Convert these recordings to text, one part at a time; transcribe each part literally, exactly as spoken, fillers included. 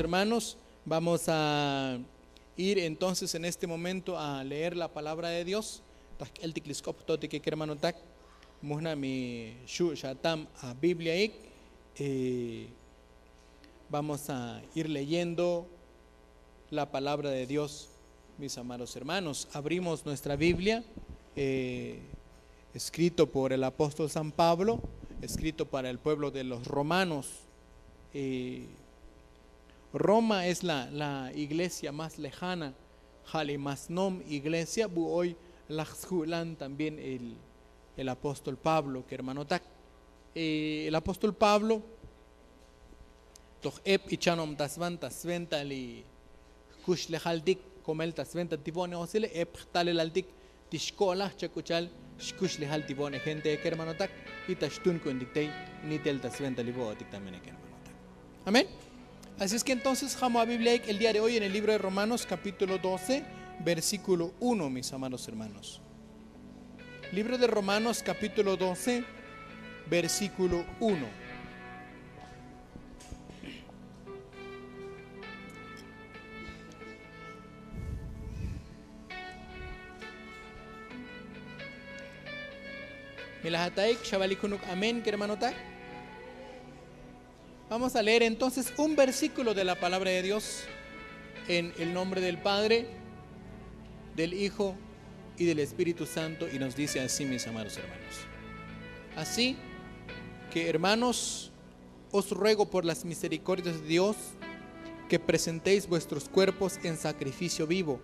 Hermanos, vamos a ir entonces en este momento a leer la palabra de Dios. Tajk'el tik li sk'op jtotik ek hermanotak. Mujna' mi xu' xatam a biblia ik. Vamos a ir leyendo la palabra de Dios. Mis amados hermanos, abrimos nuestra biblia, eh, escrito por el apóstol san Pablo, escrito para el pueblo de los romanos. Roma es la iglesia más lejana. Ja' li masnom iglesia bu oy laj sju'lan también el apóstol Pablo kermanotak. El apóstol Pablo toj ep ichanom ta svan ta sventa li jkuxlejaltik, komel ta sventa tivo'ne osile ep jtalelaltik ti xko'laj chak'uchal xkuxlejal tivo'ne gente kermanotak. Y ta xtunku'untik tey nitel ta sventa li vo'otik también kermanotak. Amén. Así es que entonces jamo a biblia ik el día de hoy en el libro de romanos capítulo doce, versículo uno, mis amados hermanos. Libro de romanos capítulo doce, versículo uno. Milajataik xavalik junuk amén kermanotak. Vamos a leer entonces un versículo de la palabra de Dios en el nombre del padre, del hijo y del espíritu santo y nos dice así, mis amados hermanos. Así que hermanos, os ruego por las misericordias de Dios que presentéis vuestros cuerpos en sacrificio vivo,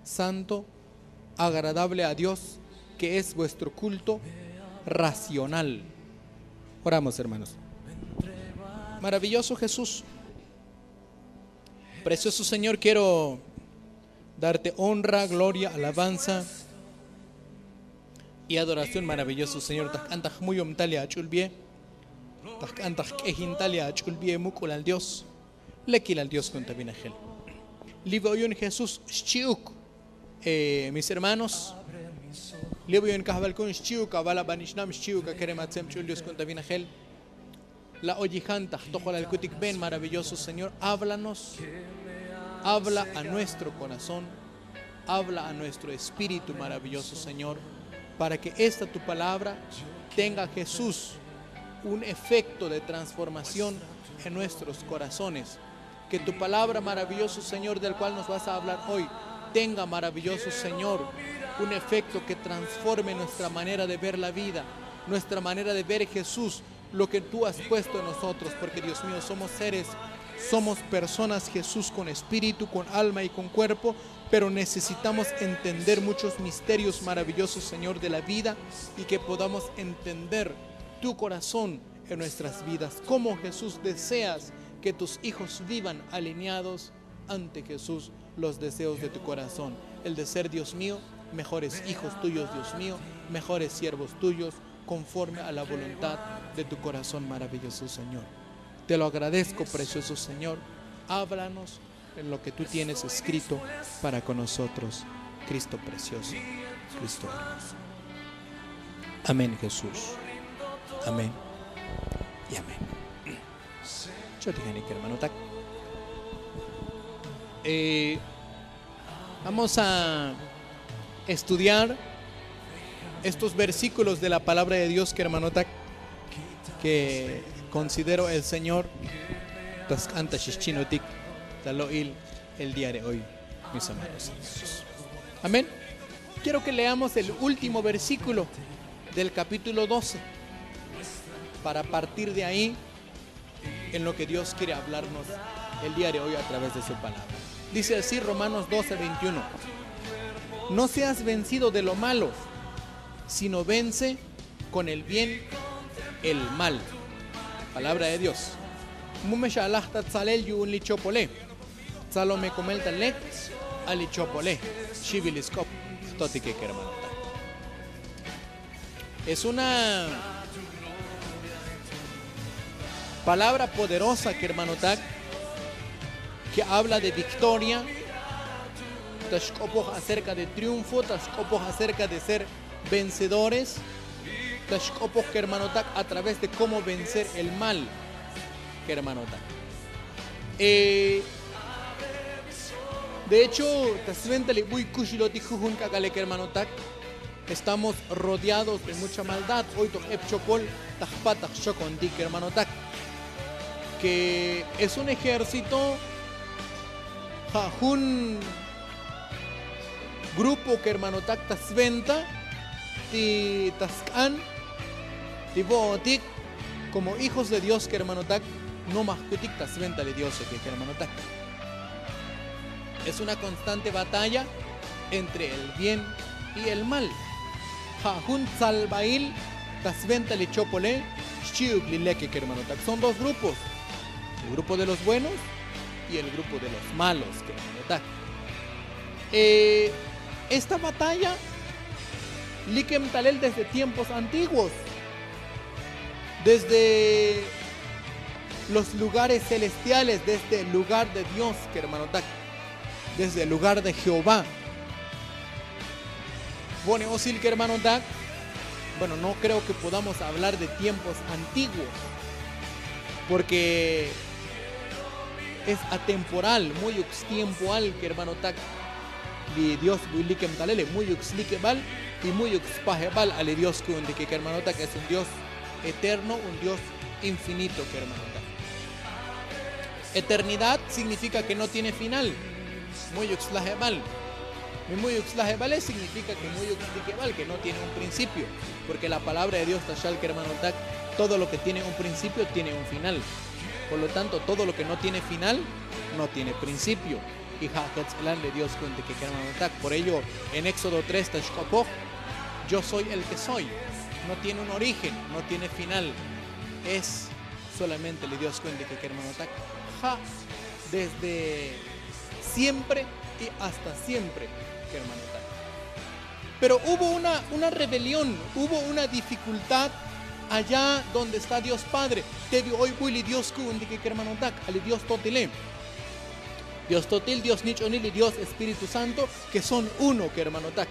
santo, agradable a Dios, que es vuestro culto racional. Oramos, hermanos. Maravilloso jesús, precioso señor, quiero darte honra, gloria, alabanza y adoración. Maravilloso señor, tajk'an taj jmuyom tal ya ach'ul bie, tajk'an taj jk'ejin tal ya ach'ul bie muk'ulal dios. Lekilal dios kun ta vinajel. Li vo'yun jesús xchi'uk, mis hermanos, li vo'yun kajvalkun xchi'uk aval aban ixnab xchi'uk akerem atzeb ch'ul dios kun ta vinajel. La oyijan taj tojolal kutik ven maravilloso señor, háblanos. Habla a nuestro corazón. Habla a nuestro espíritu maravilloso señor, para que esta tu palabra tenga jesús un efecto de transformación en nuestros corazones. Que tu palabra maravilloso señor del cual nos vas a hablar hoy tenga maravilloso señor un efecto que transforme nuestra manera de ver la vida, nuestra manera de ver jesús, lo que tú has puesto en nosotros, porque dios mío somos seres, somos personas jesús con espíritu, con alma y con cuerpo. Pero necesitamos entender muchos misterios maravillosos señor de la vida, y que podamos entender tu corazón en nuestras vidas, como jesús deseas que tus hijos vivan alineados ante jesús, los deseos de tu corazón, el de ser dios mío, mejores hijos tuyos dios mío, mejores siervos tuyos, conforme a la voluntad de tu corazón maravilloso señor. Te lo agradezco precioso señor. Háblanos en lo que tú tienes escrito para con nosotros. Cristo precioso, cristo hermoso. Amén jesús. Amén. Y amén. Chotijanik hermanotak. Vamos a estudiar estos versículos de la palabra de dios kermanotak, que considero el señor task'an ta xixchinotik ta lo'il el día de hoy. Mis amados hermanos, amén. Quiero que leamos el último versículo del capítulo doce, para partir de ahí en lo que dios quiere hablarnos el día de hoy a través de su palabra. Dice así romanos doce veintiuno: no seas vencido de lo malo, sino vence con el bien el mal. Palabra de dios. Mu me xa'laj ta tzalel yu'un li chopole, tzalome komel ta lek a li chopole. Xibil li sk'op jtotik kermanotak. Es una palabra poderosa kermanotak, que habla de victoria. Ta xk'opoj acerca de triunfo, ta xk'opoj acerca de ser vencedores. Ta xk'opoj kermanotak a través de komo vencer el mal. Kermanotak, De hecho, ta sventa li buy kuxilotik jujun k'ak'ale kermanotak, estamos rodeados de mucha maldad. Oy tok ep chopol ta jpat ta jchokontik kermanotak, ke es un ejército, ja' jun grupo kermanotak ta sventa ti ta sk'an ti vo'otik komo hijos de Dios kermanotak, no majkutik ta sventa li Diose kermanotak. Es una konstante batalla entre el bien y el mal. Ja' jun tsalbail ta sventa li chopole xchi'uk li leke kermanotak, son dos grupos, el grupo de los buenos y el grupo de los malos kermanotak. Esta batalla likem talel desde tiempos antiguos, desde los lugares celestiales, desde el lugar de Dios kermanotak, desde el lugar de Jehová. Bone osil kermanotak. Bueno, no creo que podamos hablar de tiempos antiguos, porque es atemporal. Mu'yuk stiempoal kermanotak. Li Dios buy likem talele mu'yuk slikebal y mu'yuk spajebal a li Dios ku'untike kermanotak. Es un Dios eterno, un Dios infinito kermanotak. Eternidad significa que no tiene final. Mu'yuk slajebal. Mi mu'yuk slajebale significa que mu'yuk slikebal, que no tiene un principio, porque la palabra de Dios ta xal kermanotak, todo lo que tiene un principio tiene un final. Por lo tanto, todo lo que no tiene final no tiene principio. Y ja' jech tselan li Dios ku'untike kermanotak. Por ello, en Éxodo tres ta xk'opoj: yo soy el que soy. No tiene un origen, no tiene final. Es solamente li Dios ku'untike kermanotak. Ja' desde siempre y hasta siempre kermanotak. Pero hubo una, una rebelión, hubo una dificultad allá donde está Dios Padre. Te bi oy buy li Dios ku'untike kermanotak, a li Dios totile. Dios totil, Dios nich'onil y Dios Espíritu Santo, que son uno kermanotak.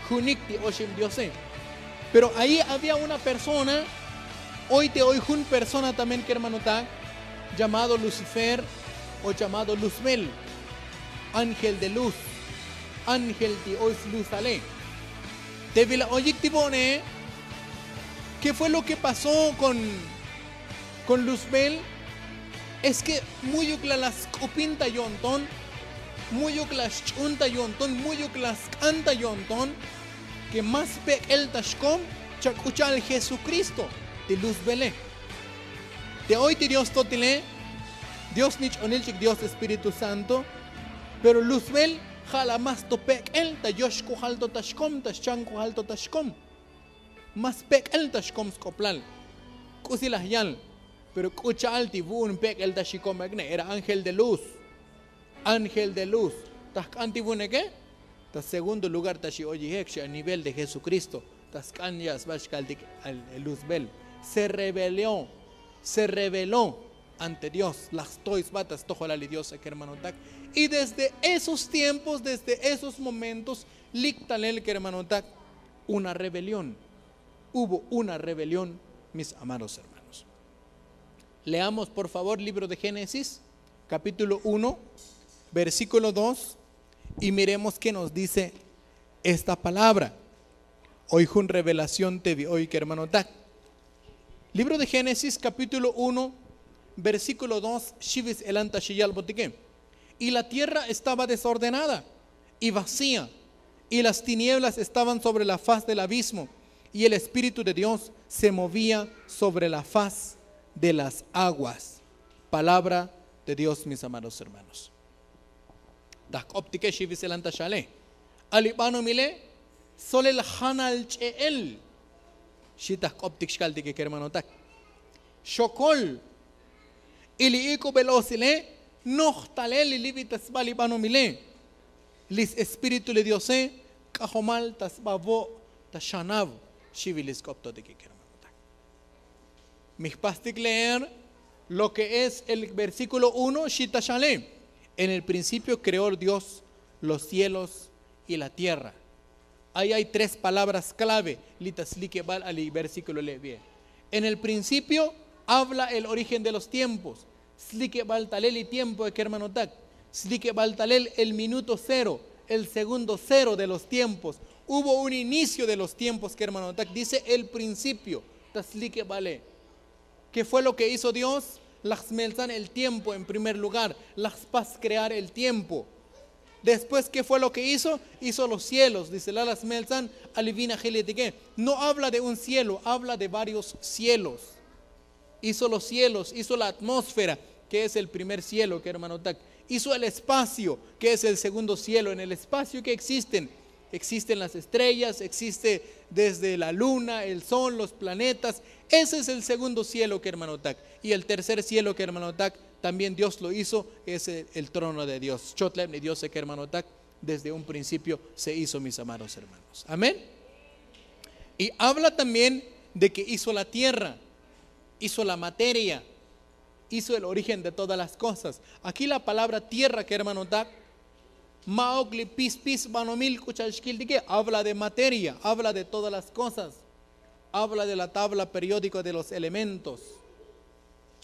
Junik ti oxeb Diose. Pero ahí había una persona, oy te oy jun persona también kermanotak, llamado Lucifer o llamado Luzbel, ángel de luz, ángel ti oy sluzale. Te bi la oyik ti bo'ne, ¿qué fue lo que pasó con, con Luzbel? Es que mu'yuk la la sk'upin ta yo'nton, mu'yuk la xch'un ta yo'nton, mu'yuk la sk'an ta yo'nton, ke más pek'el ta xkom chak'u cha'al Jesucristo ti Luzbele. Te oy ti Dios totile, Dios nich'onil chik, Dios Espíritu Santo, pero Luzbel ja' la más to pek'el ta yoxkojal to ta xkom, ta xchankojal to ta xkom. Más pek'el ta xkom sk'oplal. K'usi laj yal, pero k'u cha'al ti vu'un pek'el ta xikom ek'ne, era ángel de luz. Ángel de luz. Ta jk'an ti vu'uneke, ta segundo lugar ta xi oyijek, xi a nivel de Jesucristo. Ta sk'an ya' sba xkaltik el Luzbel. Se rebeló, se rebeló ante Dios. Laj stoy sba ta stojolal li Diose kermanotak. Y desde esos tiempos, desde esos momentos, lik talel kermanotak, una rebelión. Hubo una rebelión, mis amados hermanos. Leamos, por favor, libro de Génesis, capítulo uno, versículo dos, y miremos qué nos dice esta palabra. Oy jun revelación te bi oy kermanotak. Libro de Génesis, capítulo uno, versículo dos, xivis elan ta xi yalbotike. Y la tierra estaba desordenada y vacía, y las tinieblas estaban sobre la faz del abismo, y el Espíritu de Dios se movía sobre la faz de las aguas. Palabra de Dios, mis amados hermanos. Ta jk'optike xivis elan ta xale. A li banomile, solel janal ch'e'el. Xi ta jk'optik xkaltike kermanotak. Xokol. Y li ik'ubel osile, noj talel li li bi ta sba li banomile. Li Espíritu li Diose k'ajomal ta sba vo' ta xanav, xivi li sk'optotike kermanotak. Mi jpastik leer lo que es el versículo uno, xi ta xale: en el principio creó Dios los cielos y la tierra. Ahí hay tres palabras clave li ta slikebal a li versículo le' bie. En el principio habla el origen de los tiempos. Slikebal talel li tiempoe kermanotak. Slikebal talel el minuto cero, el segundo cero de los tiempos. Hubo un inicio de los tiempos, kermanotak, dice el principio. Ta slikebale. ¿Qué fue lo que hizo Dios? Laj smeltzan el tiempo en primer lugar. Laj spas crear el tiempo. Después, ¿qué fue lo que hizo? Hizo los cielos, dice, laj smeltzan ali vinajil etike. No habla de un cielo, habla de varios cielos. Hizo los cielos, hizo la atmósfera, que es el primer cielo, kermanotak. Hizo el espacio, que es el segundo cielo. En el espacio, ¿qué existen? Existen las estrellas, existe desde la luna, el sol, los planetas. Ese es el segundo cielo, kermanotak. Y el tercer cielo, kermanotak, también Dios lo hizo, es el, el trono de Dios. Chotlebni Dios, kermanotak, desde un principio se hizo, mis amados hermanos. Amén. Y habla también de que hizo la tierra, hizo la materia, hizo el origen de todas las cosas. Aquí la palabra tierra, kermanotak, ma'uk li pispis banomil k'u cha'al xkiltike, habla de materia, habla de todas las cosas, habla de la tabla periódica de los elementos.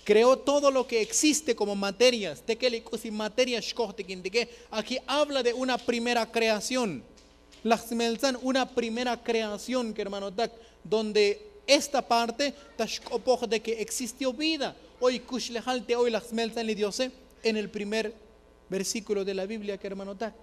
Creó todo lo que existe como materias. Tekel li k'usi materia xkojtikintike. Aquí habla de una primera creación. Laj smeltzan una primera creación, kermanotak, donde esta parte ta xk'opoj de que existió vida. Oy kuxlejal te oy laj smeltzan li Diose en el primer versículo de la Biblia, kermanotak.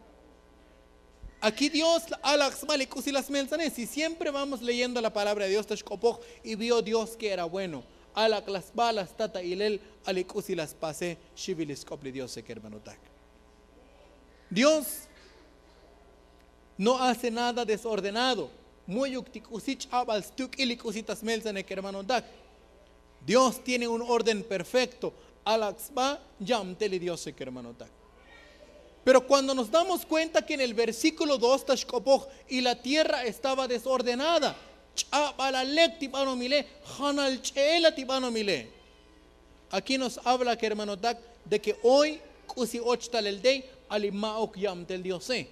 Aquí Dios alak' sba li k'usi laj smeltzane. Si siempre vamos leyendo la palabra de Dios, ta xk'opoj y vio Dios que era bueno. Alak' laj sba laj sta ta ilel a li k'usi laj spase, xibil li sk'op li Diose, kermanotak. Dios no hace nada desordenado. Mu'yuk ti k'usi ch'abal stuk'il li k'usi ta smeltzane, kermanotak. Dios tiene un orden perfecto. Alak' sba yamtel li Diose, kermanotak. Pero cuando nos damos cuenta que en el versículo dos ta xk'opoj, y la tierra estaba desordenada, ch'abal alek ti banomile, janal ch'e'ela ti banomile. Aquí nos habla, kermanotak, de que oy k'usi och talel tey a li ma'uk yamtel Diose.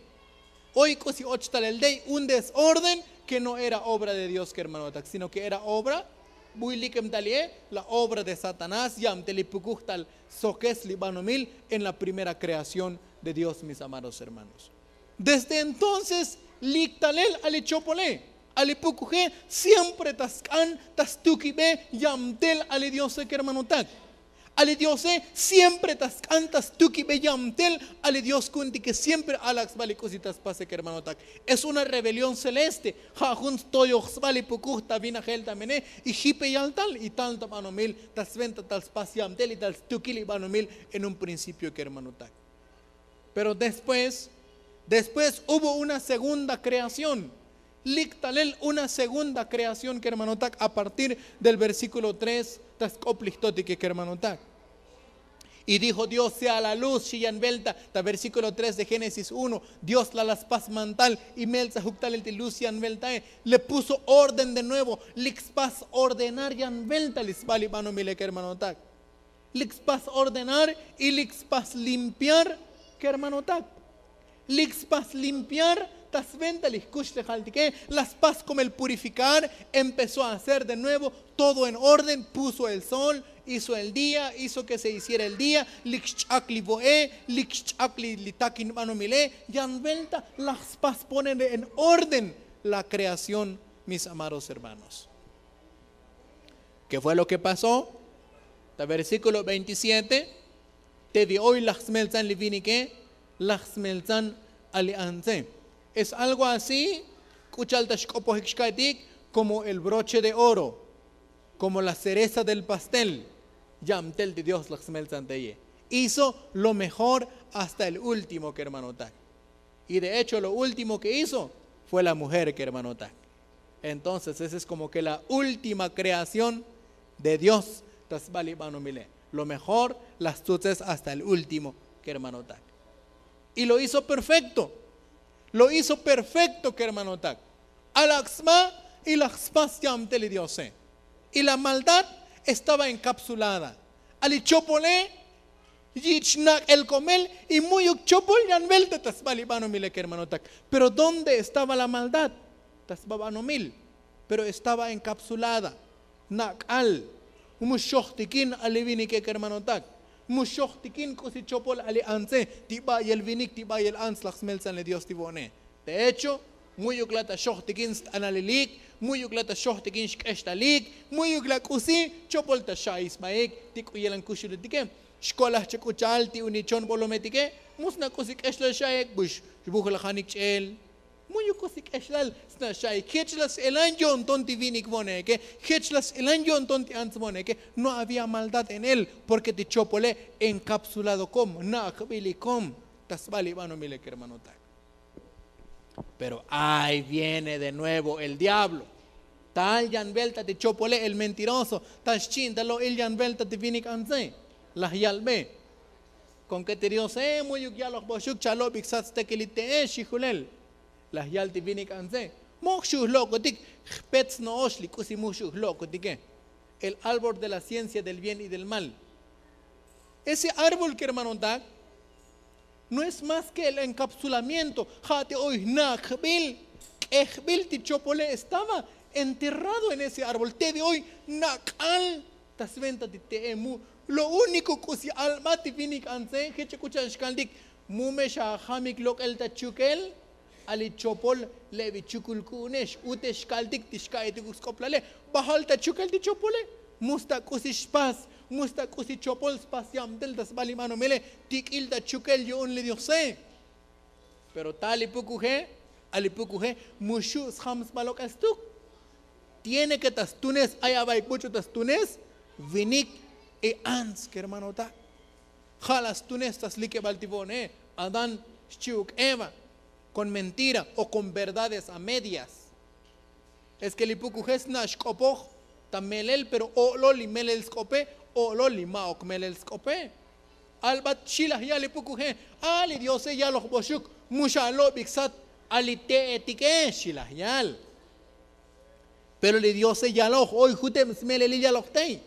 Oy k'usi och talel tey un desorden que no era obra de Dios, kermanotak, sino que era obra, buy likem tal li'e, la obra de Satanás yamtel li pukuj tal sokes li banomil en la primera creación de Dios, mis amados hermanos. Desde entonces lik talel a li chopole, a li pukuje, siempre ta sk'an ta stukibe yamtel a li Diose, kermanotak. A li Diose siempre ta sk'an ta stukibe yamtel a li Dios ku'untike, siempre alak' sba li k'usi ta spase, kermanotak. Es una rebelión celeste. Ja' jun stoyoj sba li pukuj ta vinajel ta mene, y jipeyal tal y tal ta banomil ta sventa tal spas yamtel y tal stukil li banomil en un principio, kermanotak. Pero después, después hubo una segunda creación. Lik talel una segunda creación, kermanotak, a partir del versículo tres ta sk'op li jtotike, kermanotak. Y dijo Dios: "Sea la luz", xi yan velta ta versículo tres de Génesis uno. Dios la la spas mantal y meltz'ajuk talel ti luz yan veltae. Le puso orden de nuevo. Lik spas ordenar yan velta li sba li banomile, kermanotak. Lik spas ordenar y lik spas limpiar, kermanotak. Lik spas limpiar ta sventa li jkuxlejaltike, la spas como el purificar, empezó a hacer de nuevo todo en orden, puso el sol, hizo el día, hizo que se hiciera el día, lik xch'ak li vo'e, lik xch'ak li, li takin banomile, yan velta la spas poner en orden la creación, mis amados hermanos. ¿Qué fue lo que pasó? Ta versículo veintisiete, te vi oy laj smeltzan li vinike, laj smeltzan a li antze. Es algo así, k'u cha'al ta xk'opojik xka'tik, como el broche de oro, como la cereza del pastel, yamtel ti Dios laj smeltzan teye. Hizo lo mejor hasta el último, kermanotak. Y de hecho, lo último que hizo fue la mujer, kermanotak. Entonces, esa es como que la última creación de Dios ta sba li banomile. Lo mejor, la stzutzes hasta el último, kermanotak. Y lo hizo perfecto. Lo hizo perfecto, kermanotak. Alak' sba y laj spas yamtel li Diose. Y la maldad estaba encapsulada. A li chopole yich' nak' el komel y mu'yuk chopol yan velta ta sba li banomile, kermanotak. Pero ¿dónde estaba la maldad? Ta sba banomil. Pero estaba encapsulada. Nak'al. Mu xojtikin a li vinike, kermanotak. Mu xojtikin k'usi chopol ali antze ti ba'yel vinik ti ba'yel ants laj smeltzan le dios ti vo'ne. De hecho, mu'yuk la' ta xojtikin st'analilik, mu'yuk la' ta xojtikin xk'extalik, mu'yuk la' k'usi chopol ta xa'i sbaik ti k'u yelan kuxulutike. Xkolaj chak k'u cha'al ti uni chonbolometike, mu sna' k'usi k'exlal xa'ik bux xvujlajanik ch'el. Mu'yuk k'usi k'exlal sna' xa'ik, jech la s'elan yo'nton ti vinik vo'neke, jech la s'elan yo'nton ti ants vo'neke. No había maldad en él, porke ti chopole enkapsulado kom, nak'bil ikom ta sba li banomile kermanotak. Pero ahí viene de nuevo el diablo. Tal yan velta ti chopole el mentiroso, tal xchi'in ta lo'il yan velta ti vinik antze. Laj yalbe, konke ti diose mu'yuk yaloj boxuk chalo'bik sat stekil li te'e xijulel. Laj yal ti vinik antze, moj xu' jlo'kotik. Jpet sno'ox li k'usi moj xu' jlo'kotike. El árbol de la ciencia del bien y del mal. Ese árbol kermanotak, no es más ke el enkapsulamiento. Ja' ti oy jnak'bil, k'ejbil ti chopole estaba enterrado en ese árbol. Te bi oy nak'al ta sventa ti te'e mu. Lo úniko k'usi albat ti vinik antze jech k'u cha'al xkaltik, mu me xajamik lok'el ta chukel. Ali chopol le bi chukul ku'une x'ute xkaltik ti xka'ituk sk'oplale. Bajal ta chukel ti chopole. Mu sta k'usi xpas, mu sta k'usi chopol spas yabtel ta sba li banomile. Tik'il ta chukel yu'un li diose. Pero ta li pukuje, a li pukuje mu xu' sjam sba lok'el stuk. Tiene ke ta stunes ay abaik buch'u ta stunes vinik i ants kermanotak. Ja' la stunes ta slikebal ti vo'ne. Adán xchi'uk eva kon mentira o kon verdades a medias. Es ke li pukuje sna' xk'opoj ta melel pero o'lol li melel sk'ope, o'lol li ma'uk melel sk'ope. Albat xilaj yal li pukuje, a li diose yaloj boxuk, mu xalo'bik sat a li te'etike xilaj yal. Pero li diose yaloj oy juteb smelelil yaloj tey.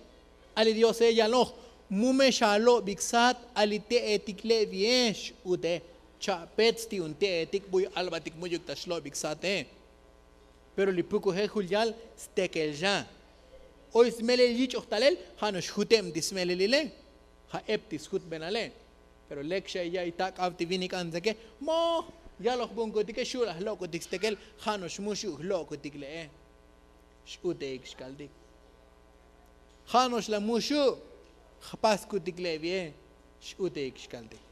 A li diose yaloj, mu me xalo'bik sat a li te'etik le' bie x'ute. Cha'petz ti un te'etik buy albatik mu'yuk ta xlo'bik sate. Pero li pukuje jul yal stekel xa. Oy smelel yich'oj talel ja' no'ox juteb ti smelelile. Ja' ep ti sjutbenale. Pero lek xa iya' itak'ab ti vinik antzeke, moj yaloj bunkutike xu' laj lo'kutik stekel. Ja' no'ox mu xu' jlo'kutik le'e. X'uteik xkaltik. Ja' no'ox la mu xu' jpaskutik le' bie. X'uteik xkaltik.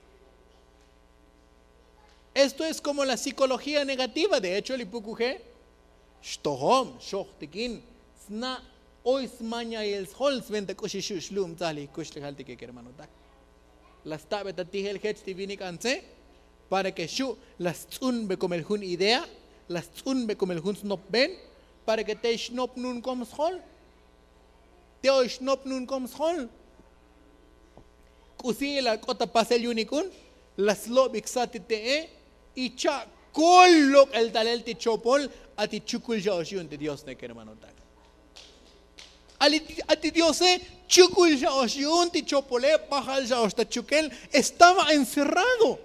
Esto es como la psikología negativa. De hecho li pukuje xtojob xojtikin sna' oy smañail sjol sventa k'uxi xu' xlu'um tzaj li jkuxlejaltike kermanotak. La stabeta tijel jech ti vinik antze para ke xu' la stz'unbe komel jun idea, la stz'unbe komel jun snopben para ke tey xnopnun kom sjol. Te oy xnopnun kom sjol. K'usi la k'ot ta pasel yu'unik un. La slo'bik sat ti te'e y cha'kol lok'el talel ti chopol. A ti chukul xa ox yu'un ti dios ne kermanotak. A ti diose chukul xa ox yu'un ti chopole, bajal xa ox ta chukel. Estaba encerrado.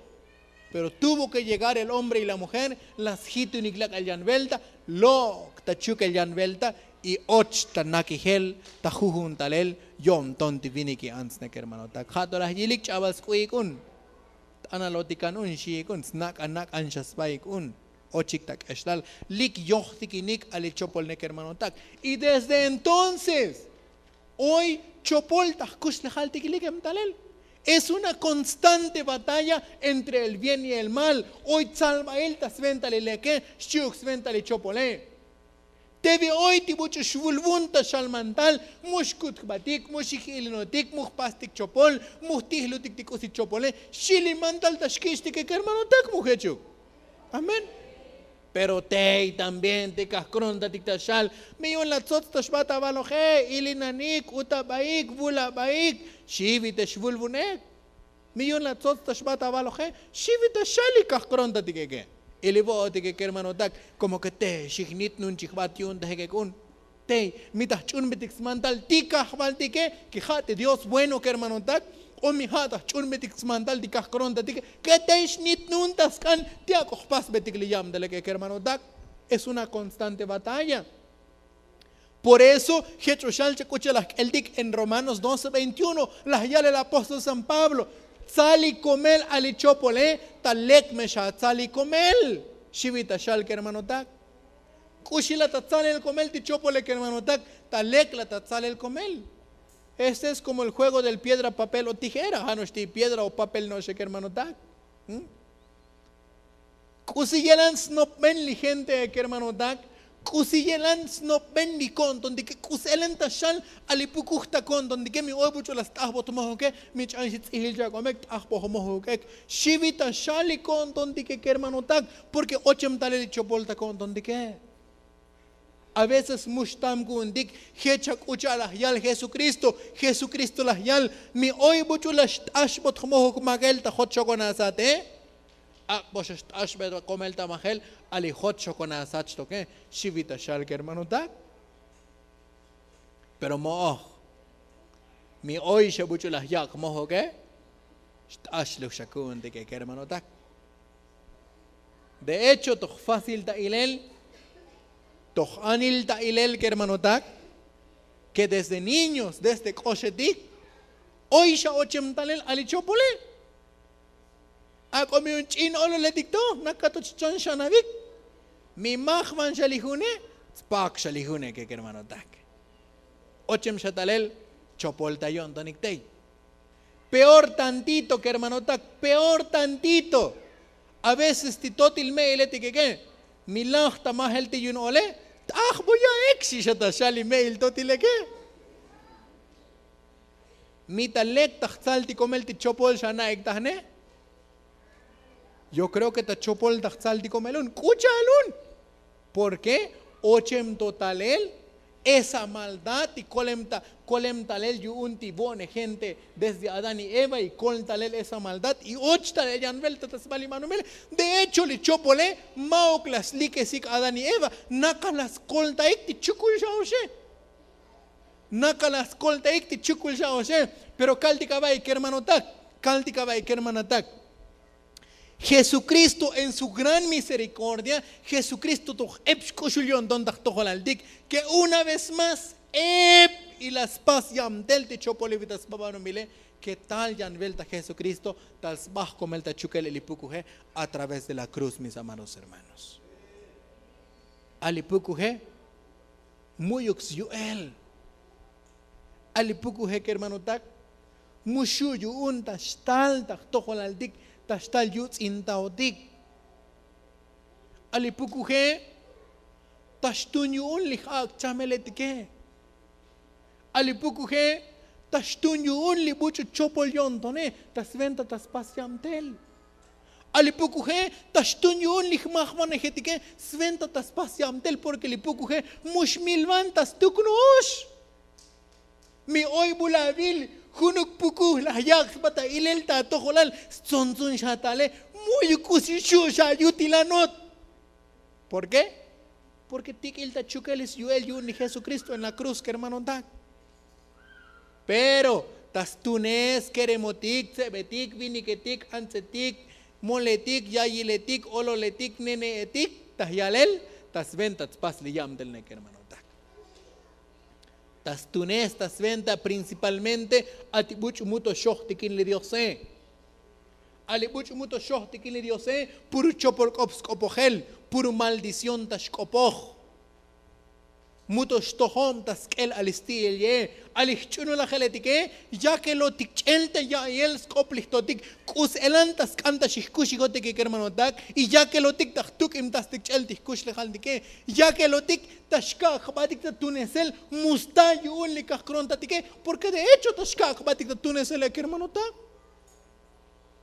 Pero tuvo ke llegar el hombre y la mujer. La sjitunik lak'al yan velta, lok' ta chukel yan velta y och ta nakijel ta jujun talel. Yo'nton ti vinik i ants ne kermanotak, ja' to laj yilik ch'abal sk'u'ik un. T'analotikan un xi'ik un, snak'an nak'an xa sbaik un. Ochik ta k'exlal lik yojtikinik a li chopol ne kermanotak. Y desde entonces oy chopol ta jkuxlejaltik likem talel. Es una konstante batalla entre el bien y el mal. Oy tzalbail ta sventa li leke xchi'uk sventa li chopole. Te bi oy ti buch'u xvulvun ta xal mantal, mu xkut jbatik, mu xij ilinotik, mu jpastik chopol, mu jtijlutik ti k'usi chopole. Xchi li mantal ta xkichtike kermanotak, mu jechuk. Amén. Pero tey también ti kajkrontatik ta xal, mi yu'un la tsots ta xbat avaloje, ilinanik, utabaik, vulabaik. Xivi te xvulvunek. Mi yu'un la tsots ta xbat avaloje, xivi ta xal li kajkrontatikeke. Y li vo'otike kermanotak, komo ke te xijnitnun chijbat yu'un ta jek'ek un. Tey mi ta jch'unbetik smantal ti kajvaltike, ke ja' ti dios bueno kermanotak. O mi ja' ta jch'unbetik smantal ti kajkrontatike, ke tey xnitnun ta sk'an ti ak'o jpasbetik li yabtaleke kermanotak. Es una konstante batalla. Por eso jech o xal chak'ucha' laj k'eltik en romanos doce veintiuno laj yal el apóstol san pablo, tzal li komel a li chopole. Ta lek me xa tzal li komel. Xivi ta xal kermanotak. K'uxi la ta tzal el komel ti chopole kermanotak. Ta lek la ta tzal el komel. Este es komo el juego del piedra papel o tijera ja' no'ox ti piedra o papel no'oxe kermanotak. K'usi yelan snopben li gente kermanotak. K'usi yelan snopben li ko'ntontike k'usi elan ta xal. A li pukuj ta ko'ntontike mi oy buch'u la st'ajbot mojoke. Mi ch'an xi tz'ijil chak'omek t'ajboj mojokek. Xivi ta xal li ko'ntontike kermanotak. Porke ochem talel li chopol ta ko'ntontike. A veces mu xtam ku'untik. Jech ak'ucha' laj yal jesukristo. Jesukristo laj yal mi oy buch'u la xt'axbot jmojok majel ta jot xokon asate. Ak'bo xa xt'axbot komel ta majel. A li jot xokon asat xtoke. Xivi ta xal kermanotak. Pero mo'oj mi oy xa buch'u laj yak' mojoke. Xt'axluj xa ku'untike kermanotak. De hecho toj fácil ta ilel toj anil ta ilel kermanotak. Ke desde niños desde k'oxetik oy xa ochem talel a li chopole. Ak'o mi un ch'in ololetik to nakatoch chon xanavik. Mi majvan xa li june. Tspak xa li june ke kermanotak. Ochem xa talel chopol ta yo'ntonik tey. Peor tantito kermanotak. Peor tantito. A veces ti totil me'iletik eke mi laj ta majel ti yu'un ole. T'ajboya'ek xi xa ta xal li me'il totil eke. Mi ta lek ta jtzal ti komel ti chopol xa na'ek tajne. Yo kreo ke ta chopol ta jtzal ti komel un k'ucha'al un. Porke ochem to talel esa maldad y kolem ta kolem talel yu'un ti vo'ne gente desde adán y eva y kol talel esa maldad y och talel yan velta ta sba li manumele. De hecho li chopole ma'uk la slikesik adán y eva. Nakal la skoltaik ti chukul xa oxe. Nakal la skoltaik ti chukul xa oxe. Pero kaltik ava'i kermanotak. Kaltik ava'i kermanotak. Jesukristo en su gran miserikordia jesukristo toj ep xk'uxul yo'nton ta jtojolaltik ke una vez más ep y la spas yabtel ti chopolivi ta sba banumile. Ke tal yan velta jesukristo tal sba jkomel ta chukel el ipukuje a través de la kruz mis amados hermanos. A li pukuje mu'yuk syu'el. A li pukuje kermanotak mu xu' yu'un ta xtal ta jtojolaltik ta xtal yuts'intaotik. A li pukuje ta xtun yu'un li j'ak' chameletike. A li pukuje ta xtun yu'un li buch'u chopol yo'ntone ta sventa ta spas yabtel. A li pukuje ta xtun yu'un li jmajvanejetike sventa ta spas yabtel porke li pukuje mu xmilvan ta stuk no'ox. Mi oy bu la avil junuk pukuj laj yak' sba ta ilel ta atojolal stzontzun xa tale. Mu'yuk k'usi xu' xa yutilanot. Por ke? Porke tik'il ta chukel syu'el yu'un li jesukristo en la kruz kermanotak. Pero ta stunes keremotik tsebetik viniketik antsetik moletik yayiletik ololetik nene'etik ta jyalel ta sventa tspas li yabtelne kermanotak. Ta stunes ta sventa principalmente a ti buch'u mu to xojtikin li diose. A li buch'u mu to xojtikin li diose puru chopol k'op sk'opojel. Puru maldición ta xk'opoj. Mu to xtojob ta sk'el a li sti'il ye a li jch'unulajeletike. Ya ke lotik ch'el ta ya'iyel sk'op li jtotik k'us elan ta sk'an ta xijkuxijotike kermanotak y ya ke lotik ta jtuk'imtastik ch'el ti jkuxlejaltike. Ya ke lotik ta xka' jbatik ta tunesel mu sta yu'un li kajkrontatike. Porke de hecho ta xka' jbatik ta tunesele kermanotak.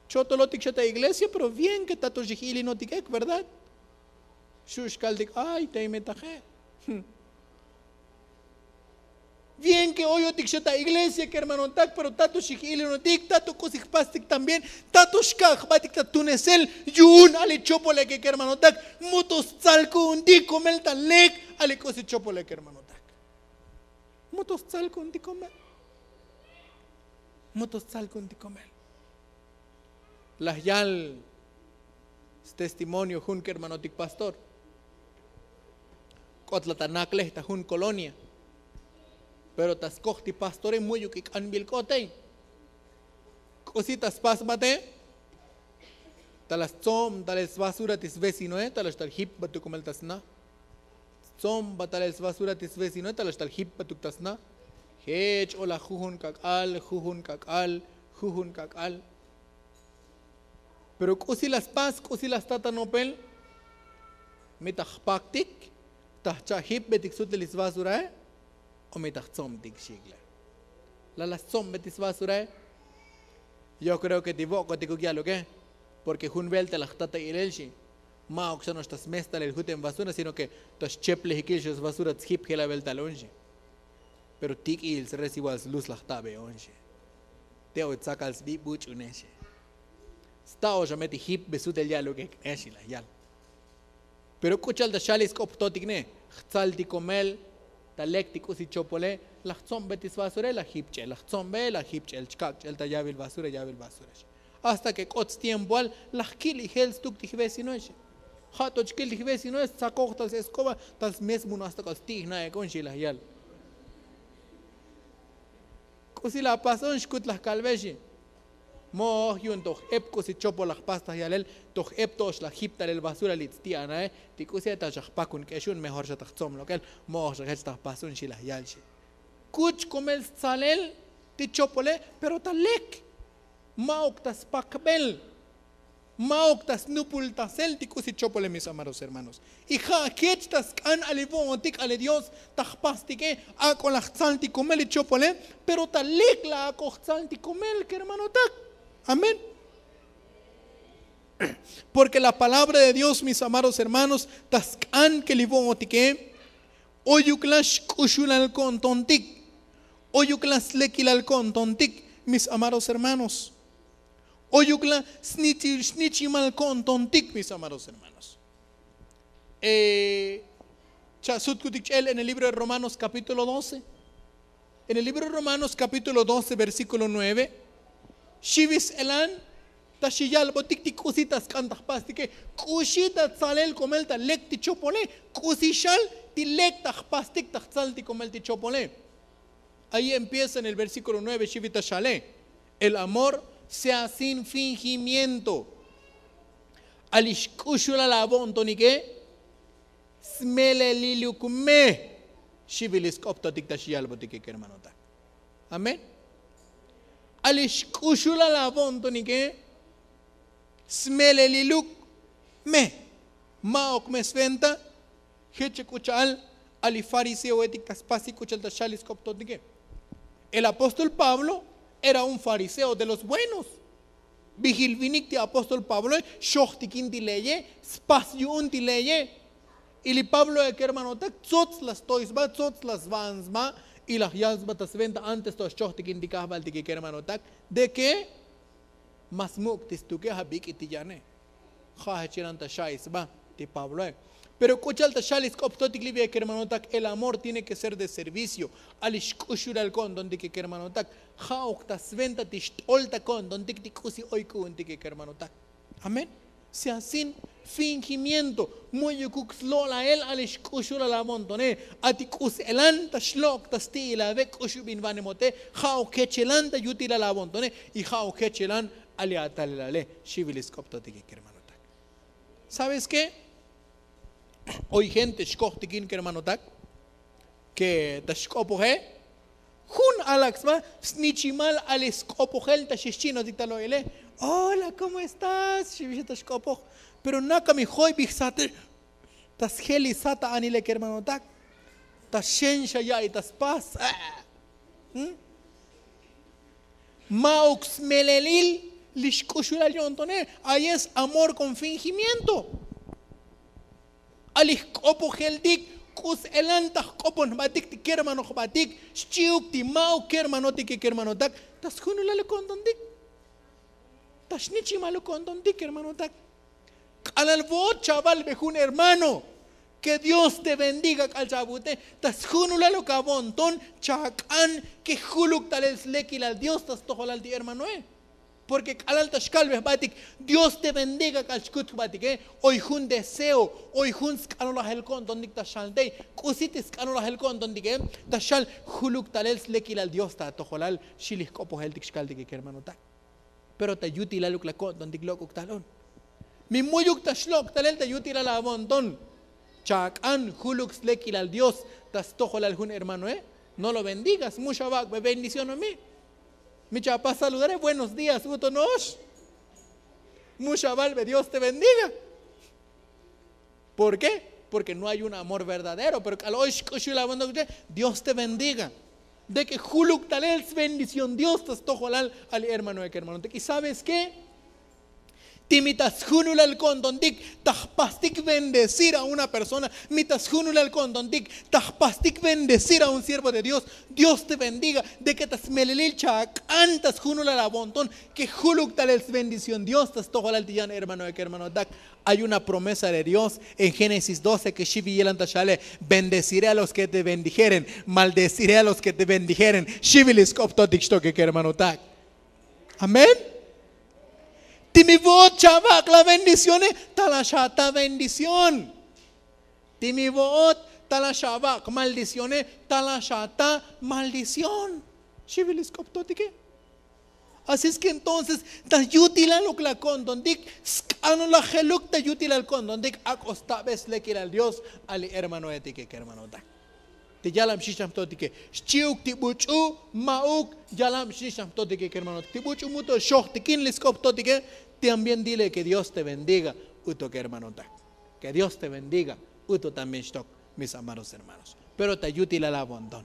Chotolotik xa ta iglesia pero bien ke tato xijilinotik ek verdad. Xu' xkaltik ay tey me taje. Bien ke oyotik xa ta iglesia kermanotak pero tato xijilinotik tato k'usi jpastik también. Tato xka' jbatik ta tunesel yu'un a li chopol eke kermanotak. Mu to stzal ku'untik komel ta lek a li k'usi chopol eke kermanotak. Mu to stzal ku'untik komel. Mu to stzal ku'untik komel. Laj yal stestimonio jun kermanotik pastor. K'ot la ta naklej ta jun kolonia. Pero ta skoj ti pastore mu'yuk ik'anbil k'ote. K'usi ta spasbate? Ta la stso'ob talel svasura ti svecinoe ta la xtal jipbatuk komel ta sna. Stso'ob talel svasura ti svecinoe ta la xtal jipbatuk ta sna. Jech o la jujun k'ak'al jujun k'ak'al jujun k'ak'al. Pero k'usi la spas k'usi la sta ta nopel? Mi ta jpaktik ta jcha' jipbetik sutel li svasurae? O mi ta jtsobtik xik'la'? La la stsobbe ti svasurae. Yo kreo ke ti vok'otikuk ya'luke. Porke jun velta la jta ta ilel xi. Ma'uk xa no'ox ta smestalel juten vasura sino ke ta xcheplejikil xa svasura tsjipjel avel tal un xi. Pero tik'il sresibal slus la jtabe un xi. Te' oy tsakal sbi buch'une xi. Sta oy xa me ti jipbe sutel ya'luke k'ne xi la yal. Pero k'u cha'al ta xal li sk'op jtotik ne jtsal ti komel ta lek ti k'usi chopole. La jtsobbe ti svasure la jipch'el la jtsobbe la jipch'el chkak' ch'el ta yavil vasura yavil vasura xi. Hasta ke k'ot stiempoal la jkil ijel stuk ti jvecinoe xi. Ja' to chkil ti jvecinoe stsakoj tal seskoba tal smesmuno hasta k'ot sti' jna'ek un xi la yal. K'usi la pas un xkut la jkalbe xi. Mo'oj yu'un toj ep k'usi chopol la jpas ta yalel toj ep to'ox la jip talel vasura li tsti'anae. Ti k'usi ta xa jpakun k'exu'un mejor xa ta jtsom lok'el. Mo'oj xa jech ta jpas un xi la yal xi. Kuch komel stsalel ti chopole pero ta lek. Ma'uk ta spakbel. Ma'uk ta snupultasel ti k'usi chopole mis amados hermanos. Y ja' jech ta sk'an ali vo'otik ali dios ta jpastike. Ak'o la jtsal ti komel li chopole. Pero ta lek la ak'o jtsal ti komel kermanotak. Amén. Porke la palabra de dios mis amados hermanos ta sk'an ke li vo'otike. Oyuk la xk'uxulal ko'ntontik. Oyuk la slekilal ko'ntontik mis amados hermanos. Oyuk la snichimal ko'ntontik mis amados hermanos. Cha' sutkutik ch'el en el libro de romanos kapítulo doce. En el libro de romanos kapítulo doce versíkulo nueve. Xivis elan ta xi yalbotik ti k'usi ta sk'an ta jpastike. K'uxi ta tsalel komel ta lek ti chopole. K'usi xal ti lek ta jpastik ta jtsal ti komel ti chopole. Ayi empieza en el versíkulo nueve xivi ta xale. El amor sea sin fingimiento. Ali xk'uxulal avo'ntonike smeleliluk me. Xivi li sk'optotik ta xi yalbotike kermanotak. Amén. Ali xk'uxulal avo'ntonike smeleliluk me. Ma'ok me sventa. Jeche k'u cha'al ali fariseoetik ta spasik k'u cha'al ta xal li sk'optotike. El apóstol pablo era un fariseo de los buenos. Bijil vinik ti apóstol pabloe xojtikin ti leye. Spas yu'un ti leye. Y li pabloe kermanotak tsots la stoy sba tsots la sva'n sba. Y laj yal sba ta sventa antes to xchojtikin ti kajvaltike kermanotak de ke mas muk' ti stuke ja' bik'i ti yane. Ja' jechelan ta xa'i sba ti pabloe. Pero k'u cha'al ta xal li sk'optotik li via kermanotak el amor tiene ke ser de servicio. Ali xk'uxulal ko'ntontike kermanotak. Ja'uk ta sventa ti xt'ol ta ko'ntontik ti k'usi oy ku'untike kermanotak. Amén. Sea sin fingimiento. Mu'yukuk slo'lael ali xk'uxulal avo'ntone. A ti k'uselan ta xlo'ok ta sti'il ave k'uxubinvanemote. Ja'uk jechelan ta yutilal avo'ntone. Y ja'uk jechelan ali atalelale. Xivi li sk'optotike kermanotak. Sabes ke? Oy gente xkojtikin kermanotak ke ta xk'opoje. Jun alak sba snichimal ali sk'opojel ta xixchi'notik ta lo'ile. Hola komo estás xivixe ta xk'opoj. Pero nakami joybij sate ta sjel li sat ta anile kermanotak. Ta xen xa ya'i ta spas. Ma'uk smelelil li xk'uxulal yo'ntone. Ayi es amor kon fingimiento. Ali jk'opojeltik k'us elan ta jk'opon jbatik ti kermano jbatik xchi'uk ti ma'uk kermanotike kermanotak. Ta sjunulal ko'ntontik ta xnichimal ko'ntontik kermanotak. K'alal vo'ot chavalbe jun hermano ke dios te bendiga k'al chavute. Ta sjunulal ok avo'nton chak'an ke juluk talel slekilal dios ta stojolal ti hermanoe. Porke k'alal ta xkalbe jbatik dios te bendiga k'al xkut jbatike. Oy jun deseo, oy jun sk'anolajel ko'ntontik ta xaltey. K'usi te sk'anolajel ko'ntontike? Ta xal juluk talel slekilal dios ta atojolal. Xilij k'opojeltik xkaltike kermanotak. Pero ta yutilal ukla ko'ntontik lok'uk tal un. Mi mu'yuk ta xlok' talel ta yutilal avo'nton. Chak'an juluk slekilal dios ta stojolal jun hermanoe. No lo bendigas mu xavak'be bendición o mi. Mi chapa saludare buenos días uto no'ox. Mu xavalbe dios te bendiga. Por qué? Porke no hay un amor verdadero pero k'al oy xk'uxul avo'nton. Dios te bendiga. De ke juluk talel sbendición dios ta stojolal. Ali hermanoe kermanotak y sabes ke ti mi ta sjunulal ko'ntontik ta jpastik bendecir a una persona. Mi ta sjunulal ko'ntontik ta jpastik bendecir a un siervo de dios. Dios te bendiga. De ke ta smelelil chak'an ta sjunulal avo'nton ke juluk talel sbendición dios ta stojolal ti yan hermanoe kermanotak. Ay una promesa de dios en génesis doce ke xivi yelan ta xale. Bendeciré a los ke te bendijeren, maldeciré a los ke te bendijeren. Xivi li sk'optotik xtoke kermanotak. Amén. Ti mi vo'ot chavak' la bendiciones ta la xata bendición. Ti mi vo'ot ta la xavak' maldiciones ta la xata maldición. Xivi li sk'optotike. Así es ke entonces ta yutilal ukla ko'ntontik sk'anolajeluk ta yutilal ko'ntontik ak'o stabe slekilal dios. Ali hermanoetike kermanotak. Te yalam xixam totike xchi'uk ti buch'u. Ma'uk yalam xixam totike kermanotak ti buch'u muto xojtikin li sk'op totike. También dile ke dios te bendiga. Uto kermanotak. Ke dios te bendiga. Uto también xtok. Mis amados hermanos pero ta yutilal avo'nton.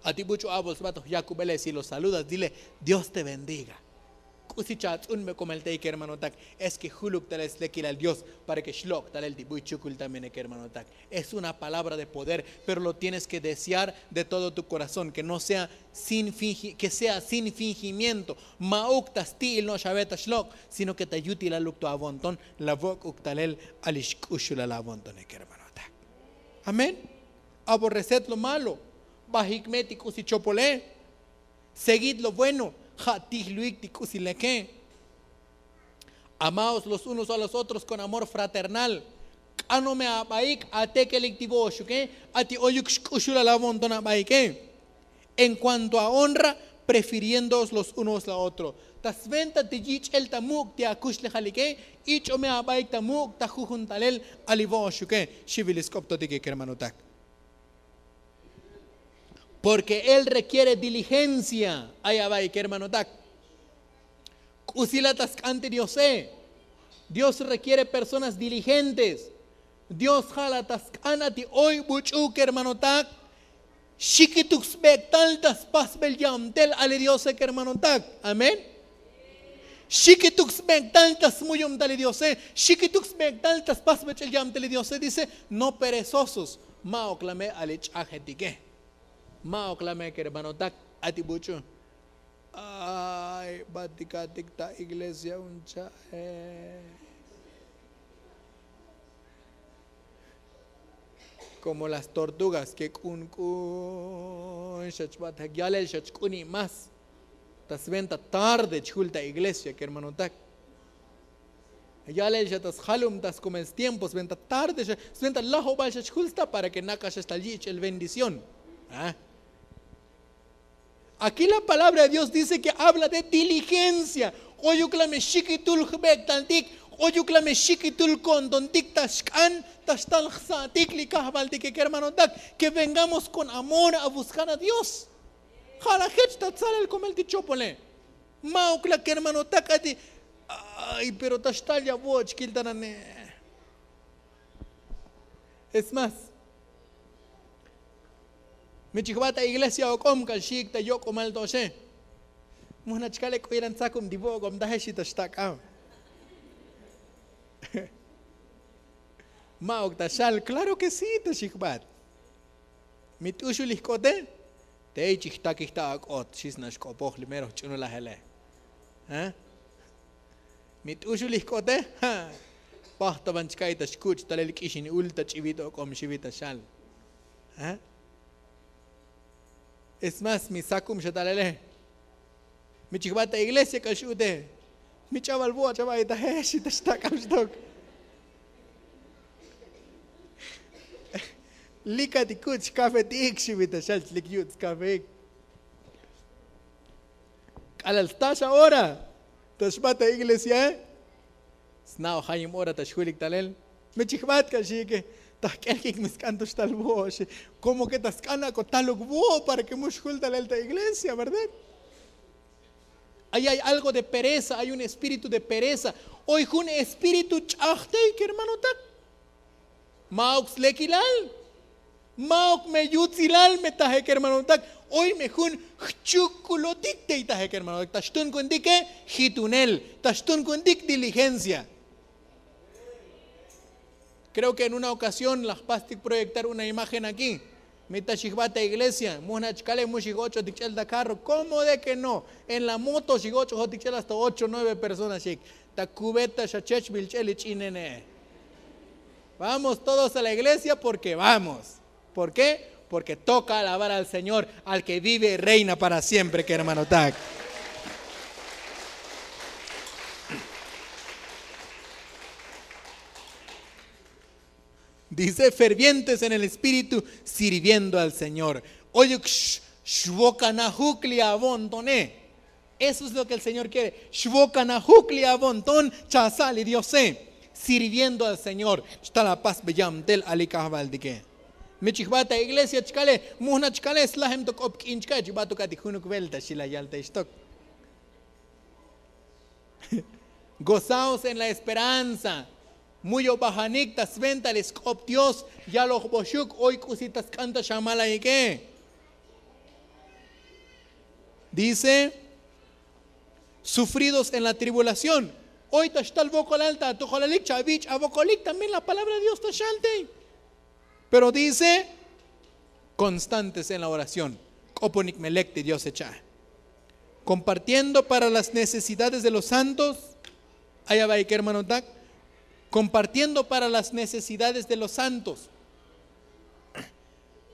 Ati buch'u abol sba toj yakubele si lo saludas dile dios te bendiga. K'usi chats'unbe komel tey kermanotak. Es ke juluk talel slekilal dios para ke xlok' talel ti buy chukul también kermanotak. Es una palabra de poder pero lo tienes ke desear de todo tu korazón ke no sea sin fingimiento. Ma'uk ta sti'il no'ox ave ta xlok' sino ke ta yutilaluk to avo'nton. La vok'uk talel alix k'uxulal avo'nton kermanotak. Amén. Aborreced lo malo. Bajik me ti k'usi chopole. Seguid lo bueno. Ja' tijluik ti k'usi leke. Amaos los unos a los otros kon amor fraternal. K'anome abaik atekelik ti vo'oxuke. Ati oyuk xk'uxulal avo'nton abaike. En kuanto a honra prefiriéndoos los unos la otro. Ta sventa ti yich'el ta muk' ti akuxlejalike. Ich'ome abaik ta muk' ta jujuntalel. Ali vo'oxuke. Xivilis k'optotike kermanotak. Porke él rekiere diligencia. Ay abaik kermanotak. K'usila ta sk'an ti diose. Dios rekiere personas diligentes. Dios ja' la ta sk'an ati oy buch'u kermanotak. Xikituk sbek'tal ta spasbel yamtel ali diose kermanotak. Amén. Xikituk sbek'tal ta smuyumtal li diose. Xikituk sbek'tal ta spasbel ch'el yamtel li diose dice. No perezosos. Ma'ok la me ali ch'ajetike. Ma'ok la me kermanotak. Ati buch'u. Ay batikatik ta iglesia un cha'e. Komo las tortugas ke k'un k'un xach batak yalel xach k'uni' mas. Ta sventa tarde chjul ta iglesia kermanotak. Yalel xa ta sjalum ta skomel stiempo sventa tarde xa sventa lajobal xa chjul sta para ke nak'ax xa xtal yich'el bendición. Akí la palabra de dios dice ke habla de diligencia. Oyuk la me xikitul jbek'taltik. Oyuk la me xikitul ko'ntontik ta xk'an ta xtal jsa'tik li kajvaltike kermanotak ke vengamos kon amor a buskar a dios. Ja' la jech ta tsalel komel ti chopole. Ma'uk la kermanotak ati. Ay pero ta xtal ya vo'och kiltanane. Es mas mi chijba ta iglesia ok'om k'al xi'ik ta yok'omal to'oxe. Mujna chkale k'uyelan tzakum ti vo'ok'om taje xita xtak'ab. Ma'uk ta xal klaro ke si ta xijbat. Mi t'uxul ijk'ote. Tey chijtakij ta ak'ot xisnax k'opoj li mero jch'unulajele. Mi t'uxul ijk'ote. Pajtaban chka'i ta xkuch' talel k'ixin ul ta ch'ivit ok'om xivi ta xal. Es mas mi sakum xa talele. Mi chijbat ta iglesia k'ax ute. Mi ch'abal vo' ch'abal itaje xita xtak'ab xtok. Lika ti kuch' kafe ti ik xibita xal chlik yuch' kafe ik. K'alal sta xa ora ta xbat ta iglesia. Sna' ojayim ora ta xjulik talel. Mi chijbat k'ax ike. Ta jk'el kik mi sk'an to xtal vo' xi. Komo ke ta sk'an ako taluk vo' para ke mu xjul talel ta iglesia, verdad? Ay ay algo de pereza, ay un espíritu de pereza. Oy jun espíritu ch'ajtey kermanotak. Ma'uk slekilal. Ma'uk me yutsilal me taje kermanotak. Oy me jun jchukulotik tey taje kermanotak ta xtunkuntike. Jitunel ta xtunkuntik diligencia. Kreo ke en una okasión laj pastik proyektar una imagen aki. Mi ta xijbat ta iglesia mujnach kale mu xij och'otik ch'el ta karro komo de ke no? En la moto xij och'ojotik ch'el hasta ocho nueve personas xik. Ta kubeta xa chechbil ch'el ich'inene. Vamos todos a la iglesia porke vamos. Porke toka alabar al señor al ke vive reina para siempre kermanotak. Dice fervientes en el espíritu sirviendo al señor. Oyuk xvokanajuk li avontone. Eso es lo ke el señor kiere. Xvokanajuk li avonton chasa' li diose. Sirviendo al señor. Xtal apas beyamtel ali kajvaltike. Mi chijbat ta iglesia chkale mujna chkale slajem to k'op k'in chkale chibat to kati junuk velta xila yaltay xtok. Gozaos en la esperanza. Muyo bajanik ta sventa li sk'op dios. Yaloj boxuk oy k'usi ta sk'an ta xamalayike. Dice sufridos en la tribulación. Oy ta xtal vokolal ta atojolalik chavich' avokolik también la palabra de dios ta xaltey. Pero dice konstantes en la oración. K'oponik melek ti dios echa'. Kompartiendo para las necesidades de los santos. Ay abaik hermanotak. Kompartiendo para las necesidades de los santos.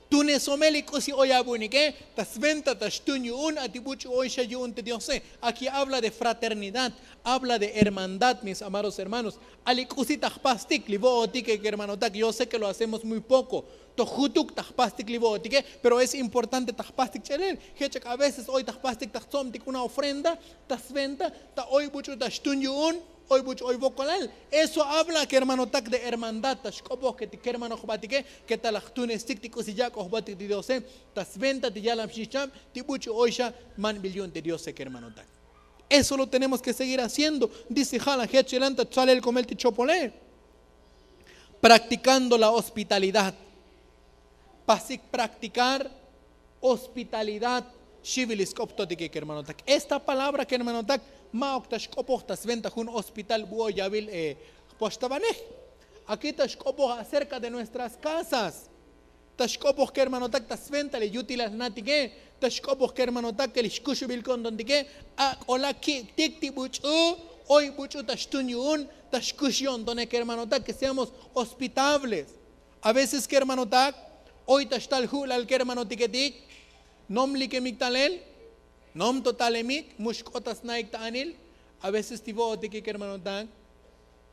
Tunesomel ik'usi oy abunike ta sventa ta xtun yu'un ati buch'u oy xa yu'un te diose. Aki habla de fraternidad. Habla de hermandad mis amados hermanos. Ali k'usi ta jpastik li vo'otike kermanotak yo se ke lo hacemos muy poko. To jutuk ta jpastik li vo'otike. Pero es importante ta jpastik ch'elel jech' ak a veces oy ta jpastik ta jtsobtik una ofrenda ta sventa ta oy buch'u ta xtun yu'un. Oy buch'u oy vokolal. Eso habla kermanotak de hermandad ta xk'opoj ke ti kermano jbatike ke ta laj jtunestik ti k'usi yak' ojbotik ti diose. Ta sventa ti yalam xixchab ti buch'u oy xa manbil yu'un ti diose kermanotak. Eso lo tenemos ke seguir haciendo. Dice ja' la jech chelan ta tzalel komel ti chopole. Praktikando la hospitalidad. Pasik praktikar hospitalidad. Xibil isk'op totike kermanotak esta palabra kermanotak. Ma'uk ta xk'opoj ta sventa jun hospital bu'o yavil jpoxtabanej. Aki ta xk'opoj acerka de nuestras kasas. Ta xk'opoj kermanotak ta sventa li yutilal jnatike. Ta xk'opoj kermanotak ke li xkuxubil ko'ntontike. Ak'ola kik'tik ti buch'u oy buch'u ta xtun yu'un ta xkux yo'ntonej kermanotak ke seamos hospitables. A veces kermanotak oy ta xtal ju'lal kermanotiketik. Nom likemik talel. Nom to talemik mu xk'ot ta snaik ta anil. A veces ti vo'otike kermanotak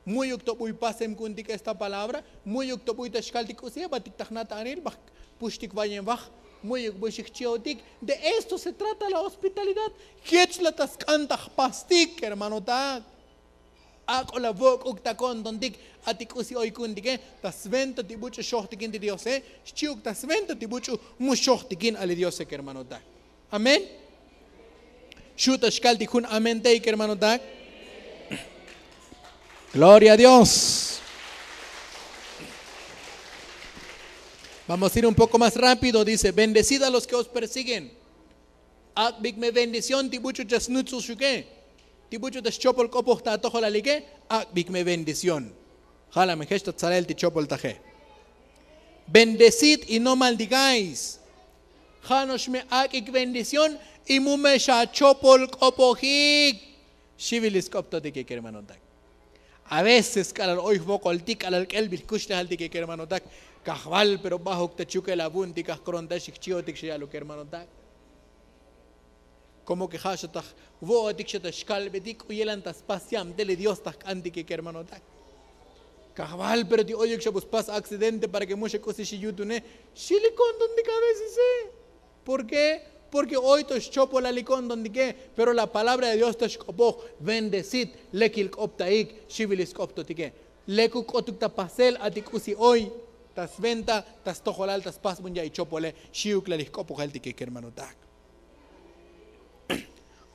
mu'yuk to buy pasem ku'untik esta palabra. Mu'yuk to buy ta xkaltik k'usi ebatik ta jna' ta anil baj puxtik vayen vaj. Mu'yuk buy xijchi'otik. De esto se trata la hospitalidad. Jech la ta sk'an ta jpastik kermanotak. Ak'o la vok'uk ta ko'ntontik ati k'usi oy ku'untike ta sventa ti buch'u xojtikin ti diose. Xchi'uk ta sventa ti buch'u mu xojtikin ali diose kermanotak. Amén. Xu' ta xkaltik jun amén tey kermanotak. Gloria a dios. Vamos a ir un poko más rápido dice bendecid a los ke os persiguen. Ak'bik me bendición ti buch'u chasnutsuxuke. Ti buch'u ta xchopol k'opoj ta atojolalike. Ak'bik me bendición. Ja' la me jech ta tzalel ti chopol taje. Bendecid y no maldigáis. Ja' no'ox me ak'ik bendición y mu me xachopol k'opojik. Xibil isk'op totike kermanotak. A veces k'alal oy jvokoltik k'alal k'elbil jkuxlejaltike kermanotak. Kajval pero bajuk ta chukel avuntik ajkorontax xijchi'otik xa ya'luk kermanotak. Komo ke ja' xa taj vo'otik xa ta xkalbetik k'u yelan ta spas yabtel li dios ta jk'antike kermanotak. Kajval pero ti oyuk xa bu spas akcidente para ke mu xa k'usi xi yutune. Xi li konton ti kabesise. Por ke? Porke oy to xchopol la li konton ti ke. Pero la palabra de dios ta xk'opoj, bendecit, lekil k'optaik xibil li sk'op to ti ke. Lekuk k'otuk ta pasel a ti k'usi oy ta sventa ta stojolal ta spas bun ya' ichopole. Xiuk la li jk'opojel ti ke kermanotak.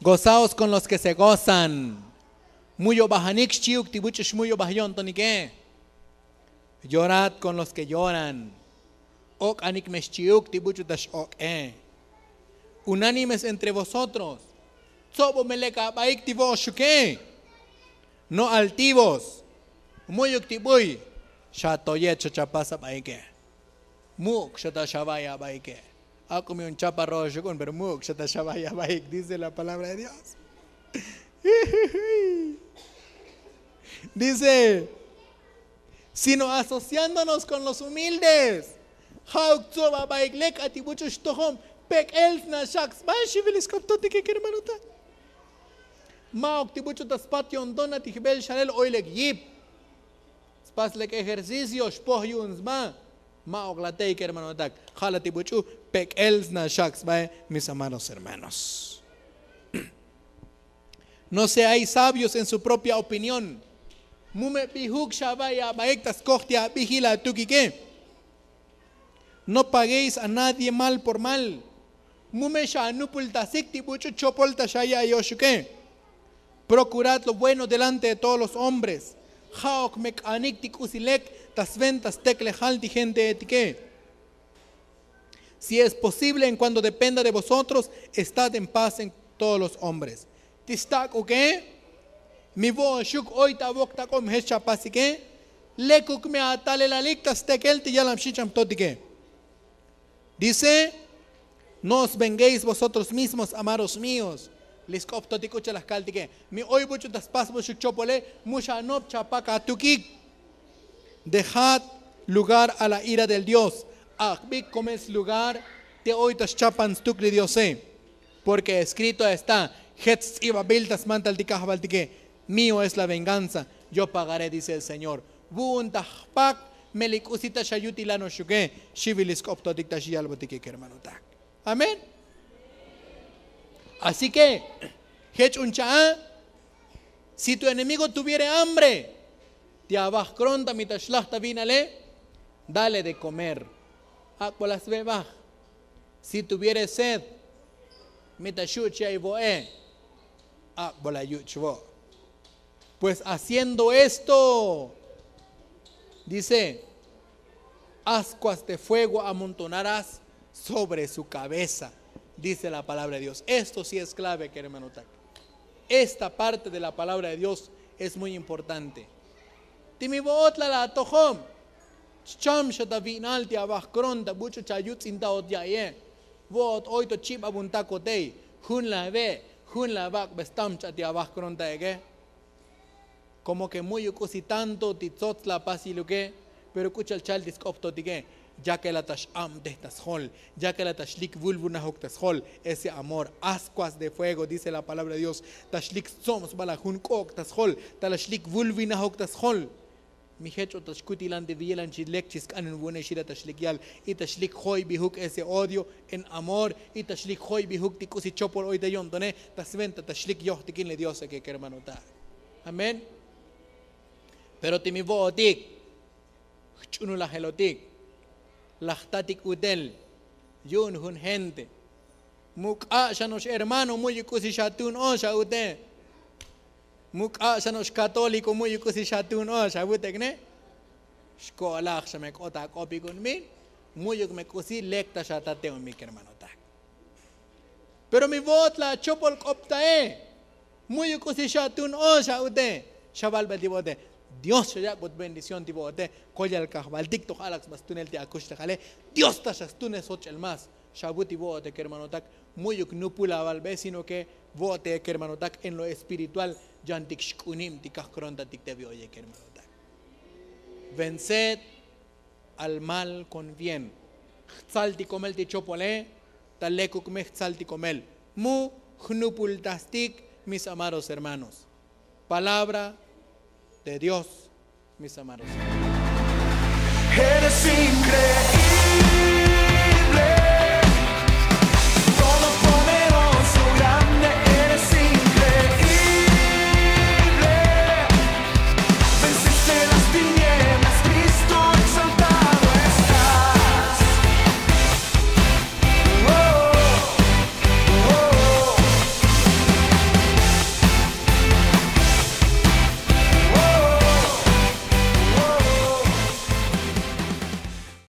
Gozaos kon los ke se gozan. Muyobajanik xchiuk ti buch'u xmuyobaj yo'ntonike. Llorad kon los ke lloran. Ok'anik me xchiuk ti buch'u ta xok'e. Unánimes entre vosotros. Tsobo me lek abaik ti vo'oxuke. No altivos. Mu'yuk ti buy. Xa toyet xa chapas abaike. Mu'uk xa ta xavay abaike. Ak'umi un chapa ro'oxuk'un pero mu'uk xa ta xavay abaik dice la palabra de dios. Dice, sino asociándonos kon los humildes. Ja'uk tsob abaik lek a ti buch'u xtojom. Pek'el sna xak sba xibil li sk'op to ti ke kermanotak. Ma'uk ti buch'u ta spat yo'nton a ti jbel xalel oy lek yip. Spas lek ejercicio xpoj yu'un sba. Ma'uk la tey kermanotak. Ja' la ti buch'u. Pek'el sna xak sbae mis amados hermanos. No seáis sabios en su propia opinión. Mu me bijuk xavay abaik ta skoj ti abijil atukike. No paguéis a nadie mal por mal. Mu me xanupultasik ti buch'u chopol ta xaya' yoxuke. Procurad lo bueno delante de todos los hombres. Ja'ok me k'anik ti k'usi lek ta sventa steklejal ti genteetike. Si es posible en cuanto dependa de vosotros, estad en paz en todos los hombres. Ti stak'uke. Mi vo'oxuk oy ta avok tak'ob jech chapasike. Lekuk me atalelalik ta stekel ti yalam xi cham totike. Dice, no os venguéis vosotros mismos amados míos. Li sk'op totik k'u chalaj kaltike. Mi oy buch'u ta spas buxuk chopole. Mu xanop chapak atukik. Dejad lugar a la ira del dios. Ak'bik komel slugar. Te oy ta xchapan stuk li diose. Porke eskrito está. Jech sts'ibabil ta smantal ti kajvaltike. Mío es la venganza. Yo pagaré dice el señor. Vu'un ta jpak. Me li k'usi ta xa yutil anoxuke. Xibil li sk'op totik ta xi yalbotike kermanotak. Amén. Así ke jech un cha'a. Si tu enemigo tuviere hambre ti avaj kronta mi ta xlaj ta vinale. Dale de komer. Ak'bo la svevaj. Si tuviere sed mi ta xuch ya' ivo'e. Ak'bo la yuch vo'. Pues haciendo esto dice, ascuas de fuego amontonarás sobre su cabeza. Dice la palabra de dios esto si es clave kermanotak. Esta parte de la palabra de dios es muy importante. Ti mi vo'ot la la atojob. Chcham xa ta vi'nal ti avaj kronta buch'u chayutz'inta ot ya'iye. Vo'ot oy to chibabuntak otey. Jun la ve'. Jun la vak'be stam ch'a ti avaj kronta eke. Komo ke mu'yuk k'usi tanto ti tsots la apasiluke. Pero k'u cha'al chal ti sk'op totike. Ya ke la ta x'abtej ta sjol. Ya ke la ta xlik vulvunajuk ta sjol. Ese amor ascuas de fuego dice la palabra de dios. Ta xlik stsob sba la jun k'ok' ta sjol. Ta la xlik vulvunajuk ta sjol. Mi jech o ta xkutilan ti viyelan chi lek chi sk'anun vu'une xila ta xlik yal. Y ta xlik joybijuk ese odio en amor. Y ta xlik joybijuk ti k'usi chopol oy ta yo'ntone. Ta sventa ta xlik yojtikin li dios eke kermanotak. Amén. Pero ti mi vo'otik jch'unulajelotik laj tatik utel. Yu'un jun gente mu k'a' xa no'ox hermano mu'yuk k'usi xa tu'un o xa ute. Mu k'a' xa no'ox katóliko mu'yuk k'usi xa tu'un o xa vutekne. Xko'laj xa me k'ot ak'opik un bin. Mu'yuk me k'usi lek ta xa ta te'un mi kermanotak. Pero mi vo'ot la achopol k'op ta'e. Mu'yuk k'usi xa tu'un o xa ute. Xa valbel ti vo'ote. Dios xa yak'bot bendición ti vo'ote. Koyal kajvaltik toj alak sba stunel ti akuxlejale. Dios ta xa stunel soch'el más. Xa vu ti vo'ote kermanotak. Mu'yuk nupul avalbe sino ke vo'ote kermanotak en lo espiritual. Yantik xk'unib ti kaj krontatik te vi oye kermanotak. Venced al mal kon bien. Jtzal ti komel ti chopole. Ta lekuk me jtzal ti komel. Mu jnupultastik, mis amados hermanos. Palabra de Dios, mis amados.